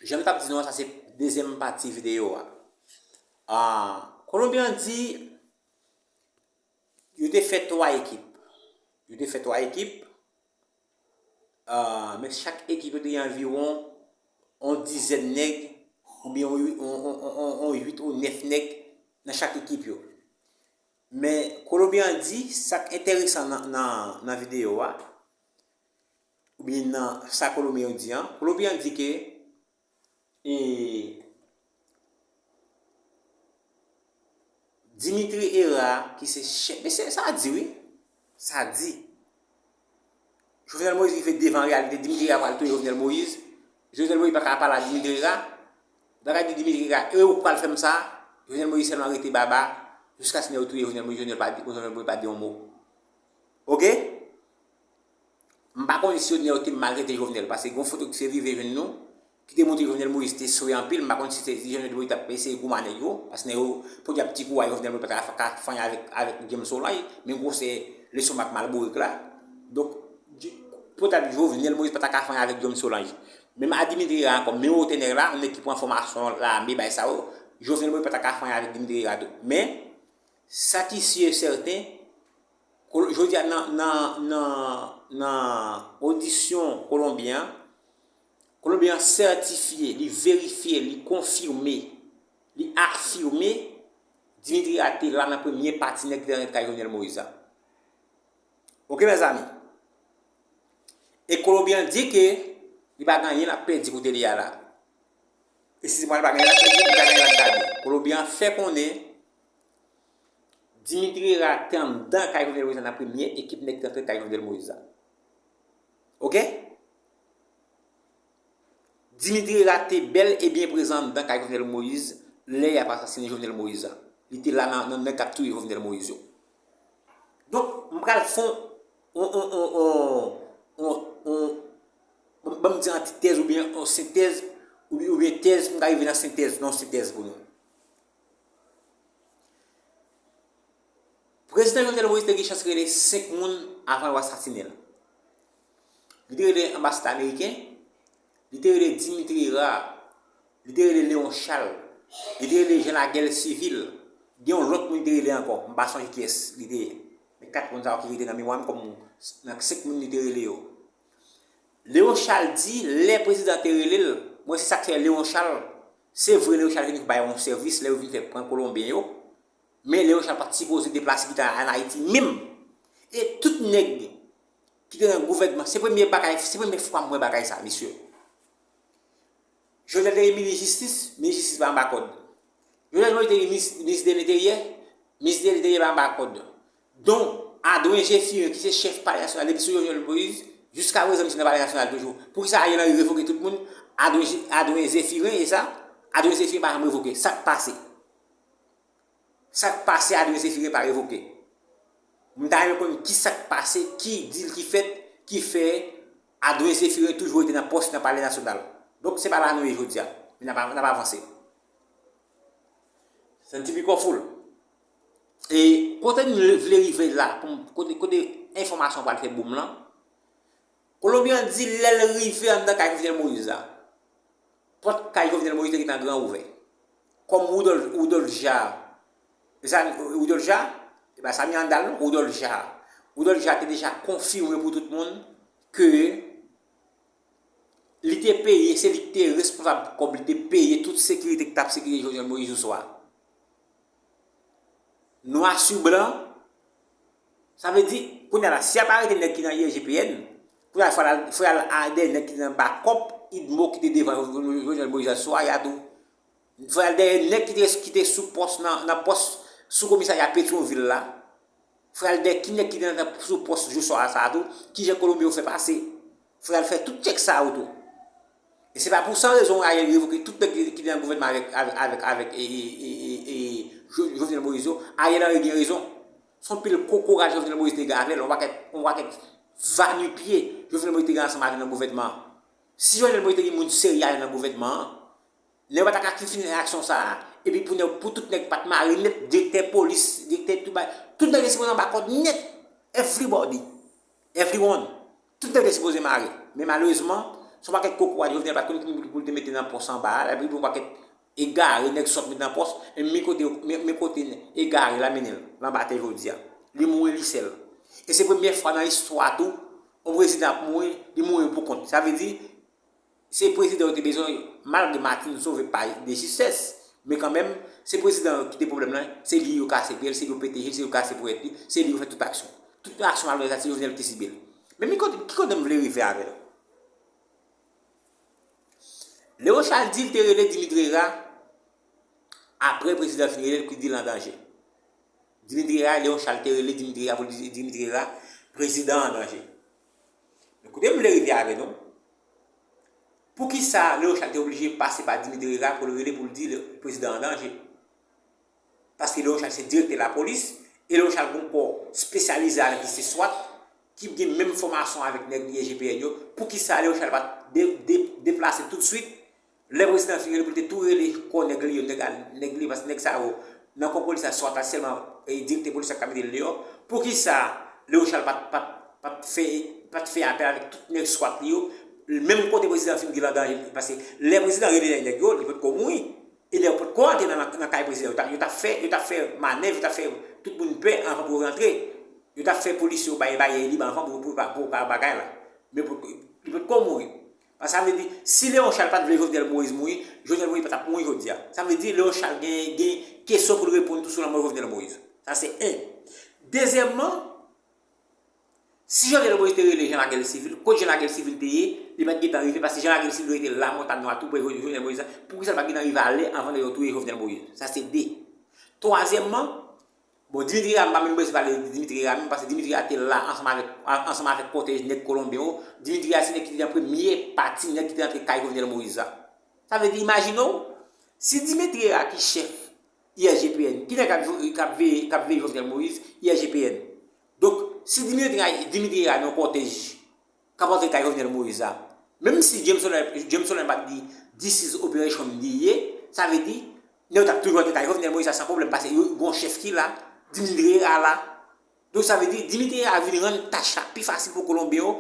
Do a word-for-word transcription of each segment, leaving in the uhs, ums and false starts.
Jan m t ap di nou an, sa se dezyèm pati videyo a. Ah, Kolonbyen an di yo te fè twa ekip. Yo te fè twa ekip. Ah, men chak ekip yo te gen anviwon yon dizèn nèg, oubyen yon, yon, yon, yon, yon uit ou nèf nèg nan chak ekip yo. Men Kolonbyen an di, sa k enteresan nan, nan, nan videyo a, oubyen nan sa Kolonbyen yo di an, Kolonbyen an di ke, e, Dimitri Herard, ki se chèf, men se sa a di wi, sa a di. Jovenel Moïse rive devan reyalite, Dimitri Herard pral touye Jovenel Moïse. Jovenel Moïse pa ka pale a Dimitri Herard. Bagay di Dimitri Herard, e ou pral fè m sa. Jovenel Moïse sèlman rete baba, jiskaske yo touye Jovenel Moïse, Jovenel pa di, Jovenel Moïse pa di yon mo. Oke? M pa konnen si yo te maltrete Jovenel, paske gen yon foto ki te rive jwenn nou, ki te montre Jovenel Moïse te swe anpil. M pa konn si se, si Jovenel Moïse t ap eseye goumen ak nèg yo, paske nèg yo pote yon ti kou a Jovenel Moïse pa ta ka, ka fanyen avèk, avèk James Solange, men gwosè lestomak malbourik la. Donk, pote Jovenel Moïse pa ta ka fanyen avèk James Solange. Menm a Dimitri Herard ankò, men wotè nèg la, yon nèg ki pran fòmasyon lame, bay sa yo, Jovenel Moïse pa ta ka fanyen avèk Dimitri Herard tou. Men, sa ki si e sèten, Kolo-, jodi a nan, nan, nan, nan odisyon Kolonbyen an, Kolonbyen an sètifye, li verifye, li konfime, li afime Dimitri Herard te la nan premye pati nèg ki te rantre kay Jovenel Moïse la. Oke, mezanmi? E Kolonbyen an di ke li pa gen anyen l ap pèdi kote li a la. Eskize mwen, li pa gen anyen l ap pèdi, li pa gen anyen l ap gade. Kolonbyen an fè konnen Dimitri Herard te anndan kay Jovenel Moïse la nan premye ekip nèg ki te antre kay Jovenel Moïse la. Oke? Dimitri Herard te bèl e byen prezan anndan kay Jovenel Moïse lè y ap asasinen Jovenel Moïse la. Li te la nan, nan nèg k ap touye Jovenel Moïse yo. Donk, m pral fè yon, yon, yon, yon, yon, yon, yon, ban m di antitèz oubyen yon sentèz, oubyen, oubyen tèz, m ka rive nan sentèz, nan yon sentèz pou nou. Prezidan Jovenel Moïse te gen chans rele senk moun avan yo asasinen l. Li te rele anbasadè ameriken, li te rele Dimitri Herard, li te rele Léon Charles, li te rele Jean Laguerre Civil, gen yon lòt moun li te rele ankò, m pa sonje kiyès li te ye. Men kat moun sa yo ki rete nan memwa m kòm nan senk moun li te rele yo. Léon Charles di, lè prezidan te rele l, mwen se sa k fè Léon Charles, se vre Léon Charles vin bay yon sèvis lè yo vin fè pran Kolonbyen yo, men Léon Charles pa t sipoze deplase kite ann Ayiti menm. E tout nèg ki te nan gouvènman, se premye bagay, se premye fwa m wè bagay sa, mesye. Jovenel te gen minis jistis, minis jistis pa anba kòd. Jovenel Moïse te gen minis, minis de lenteryè, minis de lenteryè pa anba kòd. Donk, Adrien Zéphirin, ki se chèf Palè Nasyonal depi sou Jovenel Moïse, jiska prezan misye nan Palè Nasyonal toujou. Poukisa Ariel Henry revoke tout moun? Adrien, Adrien Zéphirin, e sa? Adrien Zéphirin pa janm revoke. Sa k pase? Sa k pase Adrien Zéphirin pa revoke? M ta renmen konn ki sa k pase, ki dil ki fèt, ki fè Adrien Zéphirin toujou rete nan pòs nan Palè Nasyonal. Donk, se pa la nou ye jodi a. Men n ap, n ap avanse. Se yon ti piko foul. E kote n vle rive la, pou m, kote, kote enfòmasyon pral fè boum lan, Kolonbyen an di lè l rive anndan kay Jovenel Moïse la, pòt kay Jovenel Moïse te gentan gran ouvè. Kòm Rudolph, Rudolph Jaar, e sa, Rudolph Jaar? E pa Samy Handal non, Rudolph Jaar. Rudolph Jaar te deja konfime pou tout moun ke li te peye, se li ki te responsab kòb, li te peye tout sekirite ki t ap sekirite Jovenel Moïse oswa. Nwa si blan, sa vle di, kounye a la, si y ap arete nèg ki nan I G P N, kounye a fò y al, fò y al dèyè nèg ki te nan bakòp Idmo ki te devan Jovenel Moïse a swa a tou. Fò y al dèyè nèg ki te, ki te sou pòs nan, nan pòs sou komisarya Petyonvil la. Fò y al dèyè ki nèg ki te nan, sou pòs Jou Swa sa a tou, kijan Kolonbyen yo fè pase. Fò y al fè tout tchèk sa yo tou. E se pa pou san rezon Ariel revoke tout nèg ki, ki te nan gouvènman avèk, avèk, avèk, avèk, e, e, e, e, e, Jo-, Jovenel Moïse yo. Ariel Henry gen rezon. Se yon pil kokorat Jovenel Moïse te gen avè l, yon pakèt, yon pakèt vanipye Jovenel Moïse te gen ansanm avè l nan gouvènman an. Si Jovenel Moïse te gen moun serye avè l nan gouvènman an, nèg yo pa ta ka fini aksyon sa a, epi pou nèg, pou tout nèg pa t mare nèt, direktè polis, direktè tout bagay, tout nèg yo sipoze anba kòd nèt, everybody, everyone, tout nèg yo sipoze mare. Men malerezman, Se yon pakèt kokorat Jovenel pa t konn ki moun pou l te mete nan pòs anba a, epi yon pakèt egare, nèg sòt met nan pòs, men men kote, men, men kote egare la mennen l, nan batè jodi a. Li mouri li sèl. E se premyè fwa nan istwa tou, yon prezidan ap mouri, li mouri pou kont. Sa vle di, se prezidan yo te bezwen, malgre Martine sove pa de jistès, men kanmenm, se prezidan yo ki te pwoblèm lan, se li yo kase pye l, se li yo pete je l, se li yo kase ponyèt li, se li yo fè tout aksyon. Tout aksyon malonèt la, se Jovenel ki sibi l. Men mi kote, ki kote m vle rive avè l? Léon Charles di l te rele Dimitri Hérard apre prezidan fin rele l ki di l an danje. Dimitri Hérard, Léon Charles te rele Dimitri Hérard pou l di Dimitri Hérard, prezidan an danje. Men kote m vle rive avè nou, poukisa Léon Charles te oblije pase pa Dimitri Hérard pou l rele pou l di le prezidan an danje? Paske Léon Charles se direktè lapolis, e Léon Charles gen yon kò espesyalize avèk li se swat, ki gen menm fòmasyon avèk nèg I G P N yo. Poukisa Léon Charles pa t de, de, deplase toutswit? Lè prezidan fin rele pou l te tou rele kò nèg li yo, nèg, nèg li, paske nèg sa yo, nan kò polis la, swat la, sèlman e, direktè polis la ka mete l deyò. Poukisa Léon Charles pa t, pa t, pa t fè, pa t fè apèl avèk tout nèg swat li yo, menm kote prezidan fin di l an danje, paske lè prezidan rele nèg yo, li potko mouri. E lè yo potko antre nan, nan, nan kay prezidan, yo t ap, yo t ap fè, yo t ap fè manèv, yo t ap fè tout moun pè anvan pou yo rantre. Yo t ap fè polis yo bay, bay li anvan pou, pou, pou, pou bagay la. Men potko, li potko mouri. Sa vle di, si Léon Charles pa t vle Jovenel Moïse mouri, Jovenel Moïse pa t ap mouri jodi a. Sa vle di, Léon Charles gen, gen kesyon pou l reponn tou sou lanmò Jovenel Moïse. Sa se en. Dezyèmman, si Jovenel Moïse te rele Jean Laguerre Civil, kot Jean Laguerre Civil te ye, li pa t gentan rive, paske Jean Laguerre Civil rete la, Montagne Noire, tou pre Jovenel Moïse la. Poukisa l pa t gentan rive ale anvan nèg yo touye Jovenel Moïse? Sa se de. Twazyèmman, bon, Dimitri Hérard, m pa menm bezwen pale de Dimitri Hérard menm, paske Dimitri Hérard te la ansanm avèk, ansanm avèk kòtèj nèg kolonbyen yo. Dimitri Hérard se nèg ki te nan premye pati nèg ki te antre kay Jovenel Moïse la. Sa vle di, imajine w, si Dimitri Hérard ki chèf I S G P N, ki nèg k ap, k ap veye, k ap veye Jovenel Moïse, I S G P N. Donk, si Dimitri, Dimitri Hérard nan kòtèj k ap antre kay Jovenel Moïse la, menm si James Holland, James Holland pa t di, "This is operation" li ye, sa vle di, nèg yo t ap toujou antre kay Jovenel Moïse la san pwoblèm, paske yo gen yon chèf ki la, Dimitri Hérard la. Donk, sa vle di, Dimitri Hérard vin rann tach la pi fasil pou kolonbyen yo,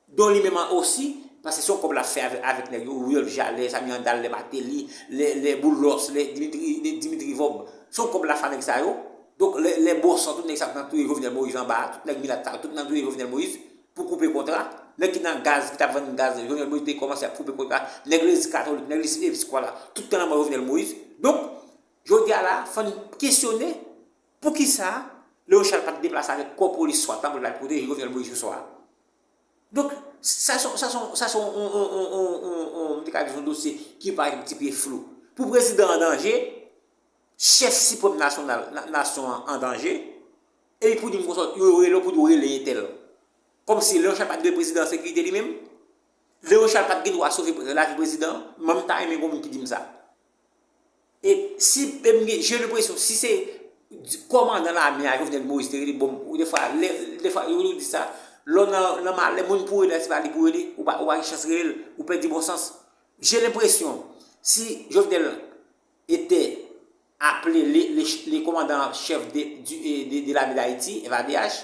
don li menm an osi, paske se yon kòb l ap fè avèk, avèk nèg yo, Rudolphe Jalè, Samy Handal, lè Martelly, lè, lè Boulos, lè Dimitri, lè Dimitri Vorbe. Se yon kòb l ap fè avèk sa yo. Donk, lè, lè Bòsò, tout nèg sa k nan touye Jovenel Moïse anba a, tout nèg milat sa yo, tout nan touye Jovenel Moïse pou koupe kontra. Nèg ki nan gaz, ki t ap vann gaz, Jovenel Moïse te kòmanse ap koupe kontra. Nèg legliz katolik, nèg legliz episkopal la, tout nan lanmò Jovenel Moïse. Donk, jodi a la, fò n kesyone poukisa Léon Charles pa t deplase avèk kò polis swat la pou l al pwoteje Jovenel Moïse sou swa a. Donk, sa se, sa se, sa se yon, yon, yon, yon, yon, yon, m te ka di se yon dosye ki pa yon ti pye flou. Pou prezidan an danje, chèf siprèm nasyonal, na-, nasyon an an danje, epi pou di m konsa, yo rele w pou di w rele entèl. Kòmsi Léon Charles pa t dwe prezidan an sekirite li menm? Léon Charles pa t gen dwa sove lavi prezidan an? Mwen, m ta renmen gen moun ki di m sa. E si, e m gen, j'ai l'impression, si se kòmandan lame a Jovenel Moïse te rele, bon, ou defwa, lè, defwa, yo toujou di sa, lè w nan, nan malè, moun pou rele, se pa li pou rele, ou pa, ou pa gen chans rele l, ou pèdi bon sans. J'ai l'impression, si Jovenel était appelé le, le, le commandant chef de, du, de, de l'armée d'Haïti, F A D H,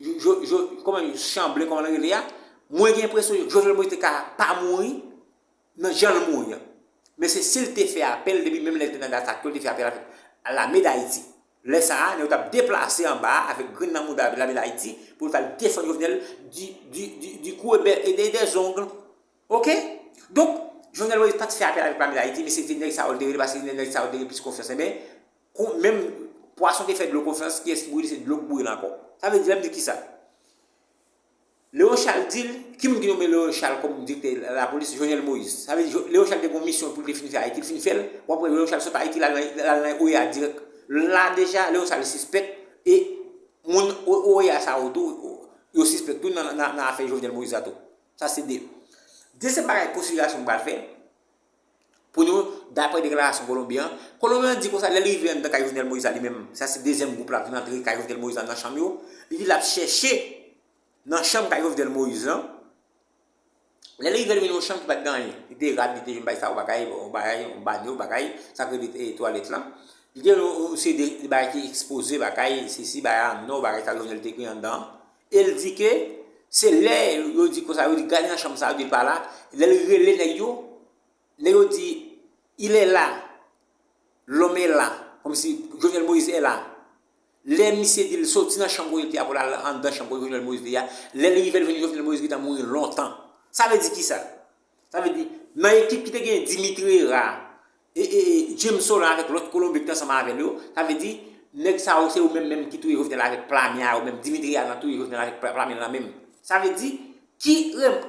yo, yo, yo, kòman yo, Chanblin, kòman l rele a, mwen gen enpresyon Jovenel Moïse te ka pa mouri nan jan l mouri an. Men se si l te fè apèl depi menm lè l te nan Dasak yo, l te fè apèl avèk Lame Dayiti. Lè sa a, nèg yo t ap deplase anba a avèk grenn nan mouda Lame Dayiti pou l t al defann Jovenel du, du, du, du cou et des, et des ongles. Oke? Donk, Jovenel Moïse pa t fè apèl avèk Lame Dayiti, men se te nèg sa yo l te rele, paske nèg sa yo l te gen plis konfyans. Enben, kon, menm pwason te fè dlo konfyans, kiyès ki bouyi l, se dlo k bouyi l ankò. Sa vle di, lè m di kisa? Léon Charles di l, ki moun ki nonmen Léon Charles kòm direktè lapolis? Jovenel Moïse. Sa vle di, Jo-, Léon Charles te gen yon misyon pou l te fin fè Ayiti, l fin fè l. W ap wè Léon Charles sot Ayiti, l al nan, l al nan O E A dirèk. La deja, Léon Charles sispèk, e moun O-, O E A sa yo tou, yo sispèk tou nan, nan, nan afè Jovenel Moïse la tou. Sa se de. Dezyèm bagay, konsiderasyon m pral fè, pou nou, daprè deklarasyon Kolonbyen an, Kolonbyen an di konsa, lè l rive anndan kay Jovenel Moïse la li menm, sa se dezyèm gwoup la ki rantre kay Jovenel Moïse la nan chanm yo, li di l ap chèche nan chanm kay Jovenel Moïse lan. Lè l rive, li jwenn yon chanm ki pa t gen anyen. Li te rad, li te jwenn bagay sa yo, bagay, yon bagay, yon banyo, bagay, sa k rele, e, twalèt lan. Li te jwenn yon, yon seri de bagay ki ekspoze, bagay, sesi, bagay an nò, bagay sa Jovenel te gen anndan an. E l di ke Se lè yo di konsa, yo di gade nan chanm sa, yo di l pa la, lè l rele nèg yo, nèg yo di, il est là, l'homme est là, kòmsi Jovenel Moïse est là. Lè misye di l soti nan chanm kote l te ye a pou l al anndan chanm kote Jovenel Moïse te ye a, lè l rive l jwenn Jovenel Moïse gentan mouri lontan. Sa vle di kisa? Sa vle di, nan ekip ki te gen Dimitri Hérard, e, e, e, James Solan avèk lòt Kolonbyen ki te ansanm avè l yo, sa vle di, nèg sa yo se yo menm menm ki touye Jovenel avèk pla men a yo menm. Dimitri Hérard nan touye Jovenel avèk pla, pla men l lan menm. Sa vle di, ki,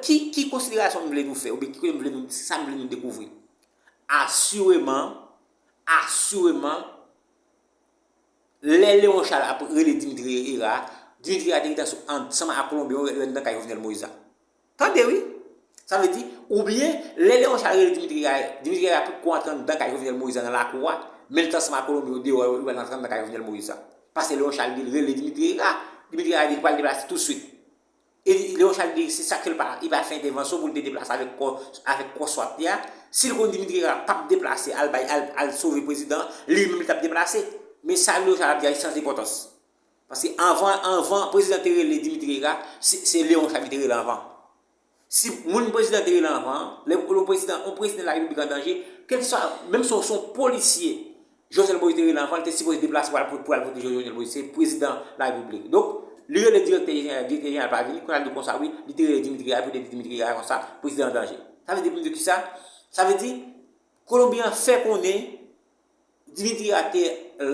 ki, ki konsiderasyon m vle nou fè, oubyen ki kote m vle nou, sa m vle nou dekouvri? Asireman, asireman, lè Léon Charles ap rele Dimitri Hérard, Dimitri Hérard te gentan sou, ansanm ak Kolonbyen yo, yo anndan kay Jovenel Moïse la. Tande wi. Sa vle di, oubyen, lè Léon Charles rele Dimitri Hérard, Dimitri Hérard potko antre anndan kay Jovenel Moïse la nan lakou a, men l t ansanm ak Kolonbyen yo deyò, yo pral antre anndan kay Jovenel Moïse la. Paske Léon Charles di l rele Dimitri Hérard, Dimitri Hérard di l pral deplase tousuit. E Léon Charles di se sa k fè l pa, li pa fè entèvansyon pou l te deplase avèk kò, avèk kò swat li a. Si l konn Dimitri Hérard p ap deplase al bay, al, al sove prezidan, li menm li t ap deplase. Men sa Léon Charles ap di a, li san enpòtans. Paske anvan, anvan prezidan te rele Dimitri Hérard, se, se Léon Charles li te rele anvan. Si moun prezidan te rele anvan, lè yon prezidan, yon prezidan larepiblik an danje, kèlkeswa, menm si se yon polisye, Jovenel Moïse te rele anvan, li te sipoze deplase pou al, pou al pwoteje Jovenel Moïse, se prezidan larepiblik. Donk, li rele direktè jeneral, direktè jeneral pa vini, kounye a l di konsa, wi, li te rele Dimitri Hérard, pou te di Dimitri Hérard konsa, prezidan an danje. Sa vle di pou m di w kisa? Sa vle di, Kolonbyen an fè konnen Dimitri Hérard te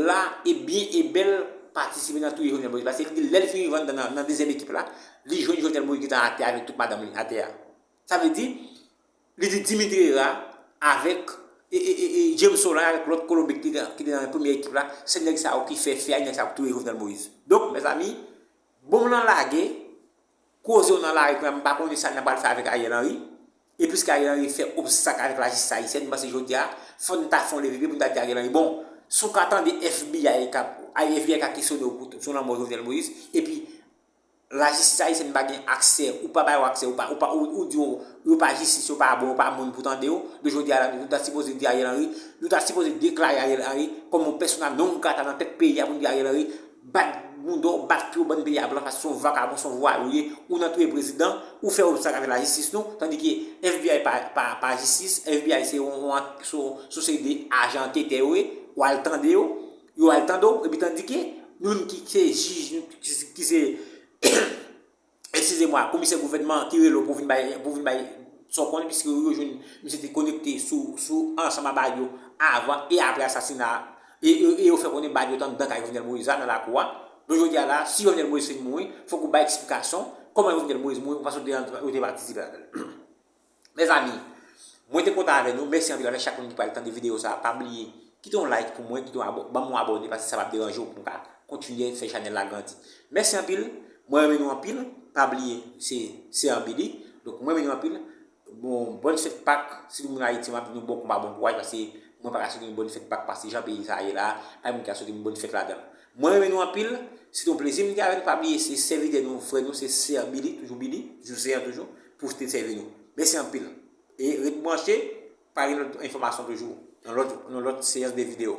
la e byen e bèl patisipe nan touye Jovenel Moïse. Paske li di lè l fin rive anndan nan, nan dezyèm ekip la, li jwenn Jovenel Moïse gentan atè avèk tout madanm li atè a. Sa vle di, li di Dimitri Hérard avèk, e, e, e, e, James Solan avèk lòt Kolonbyen ki te, ki te nan premyè ekip la, se nèg sa yo ki fè, fè a nèg sa yo ki touye Jovenel Moïse. Donk, mezanmi, bonm lan lage, koze w nan lari kounye a, m pa konnen sa n ap pral fè avèk Ariel Henry. E piske Ariel Henry fè obstak avèk lajistis ayisyèn, m panse jodi a, fò n ta fè yon leve pye pou n ta di Ariel Henry, bon, si w ka tande F B I k ap, F B I ka kesyone w pou, sou lanmò Jovenel Moïse, epi lajistis ayisyèn pa gen aksè, ou pa ba yo aksè, ou pa, ou pa, ou, ou di yo, yo pa jistis, yo pa bon, yo pa moun pou tande yo, de jodi a la, nou ta sipoze di Ariel Henry, nou ta sipoze deklare Ariel Henry kòm yon persona non grata nan tèt peyi a pou n di Ariel Henry, bat bounda w, bat pye w, bann peyi a blan, paske se yon vakabon, se yon vwayou w ye, ou nan touye prezidan, ou fè obstak avèk lajistis nou, tandike F B I pa, pa, pa jistis, F B I se yon, yon, se yon, se yon seri de ajan anketè yo ye, w al tande yo, yo al tande w, epi tandike nou menm ki se jij, nou ki, ki se eskize mwa, komisè gouvènman ki rele w pou vin bay, pou vin bay sa w konnen, piske yo jwenn misye te konekte sou, sou ansanm a bal yo avan e apre asasina a, e, e, e yo fè konnen bal yo t anndan kay Jovenel Moïse la nan lakou a. Donk jodi a la, si Jovenel Moïse fin mouri, fòk ou bay eksplikasyon kòman Jovenel Moïse mouri, ou panse yo te, yo te patisipe ladan l. Mezanmi, mwen te kontan avè nou. Mèsi anpil avèk chak moun ki pral tande videyo sa a. Pa bliye kite yon like pou mwen, kite yon abo-, ban m yon abòne, paske sa p ap deranje w pou m ka kontinye fè chanèl la grandi. Mèsi anpil. Mwen renmen nou anpil. Pa bliye, se, se Billy. Donk, mwen renmen nou anpil. Bon, bòn fèt Pak. Si nou moun Ayiti, m ap di nou bon konba, bon kouraj, paske mwen pa ka swete nou bòn fèt Pak, paske jan peyi sa a ye la, pa gen moun ki ka swete nou bòn fèt ladan l. Mwen renmen nou anpil. Se te yon plezi m te avè nou. Pa bliye, se sèvitè nou, frè nou, se Sè Billy, toujou Billy, toujou Sè an toujou, pou te sèvi nou. Mèsi anpil. E ret branche, pa gen lòt enfòmasyon toujou, nan lòt, nan lòt seyans de videyo.